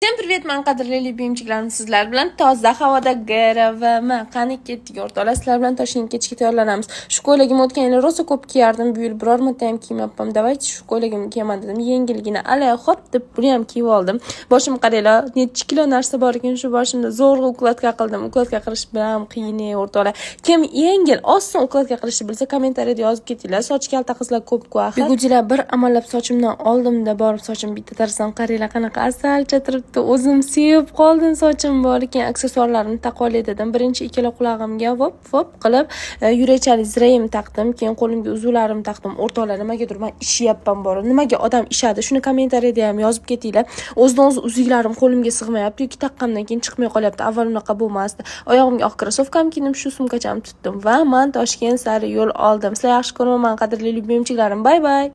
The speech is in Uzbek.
Всем привет, man qadrli любимчик larim, sizlar bilan toza havoda GRVM. Qani, ketdik, o'rtoqlar, sizlar bilan Toshkentga ketishga tayyorlanamiz. Shu ko'ylagimni o'tgan yili rosa ko'p kiyardim, bu yil biror marta ham kiymayapman. Давайте shu ko'ylagimni kiyaman dedim. Yengilgina, ala hop deb buni ham kiyib oldim. Boshim qaranglar, necha kilo narsa bor ekan shu boshimda. Zo'rg'a укладка qildim. Укладка qilish bilan qiyin, o'rtoqlar. Kim yengil, oson укладка qilishni bilsa, kommentariyada yozib ketinglar. Sochi kalta qizlar ko'p-ku axir. Bigujilar, bir amallab sochimdan oldimda borib sochim bitta tarasam, qaranglar, qanaqa asalcha turibdi. O'zim sevib qoldim, sochim bor ekan. Aksessuarlarimni taqib olay dedim. Birinchi ikkala qulog'imga vop vop qilib yurakchali zirayim taqdim, keyin qo'limga uzuklarimni taqdim. O'rtoqlar, nimagadir man ishyapman borib. Nimaga odam ishadi, shuni kommentariyada ham yozib ketinglar. O'zidan o'zi uzuklarim qo'limga sig'mayapti yoki taqqandan keyin chiqmay qolyapti. Avval unaqa bo'lmasdi. Oyog'imga oq krossovkamni kiydim, shu sumkachamni tutdim va man Toshkent sari yo'l oldim. Sizlar yaxshi ko'raman, qadrli любимчик larim. Bye bye.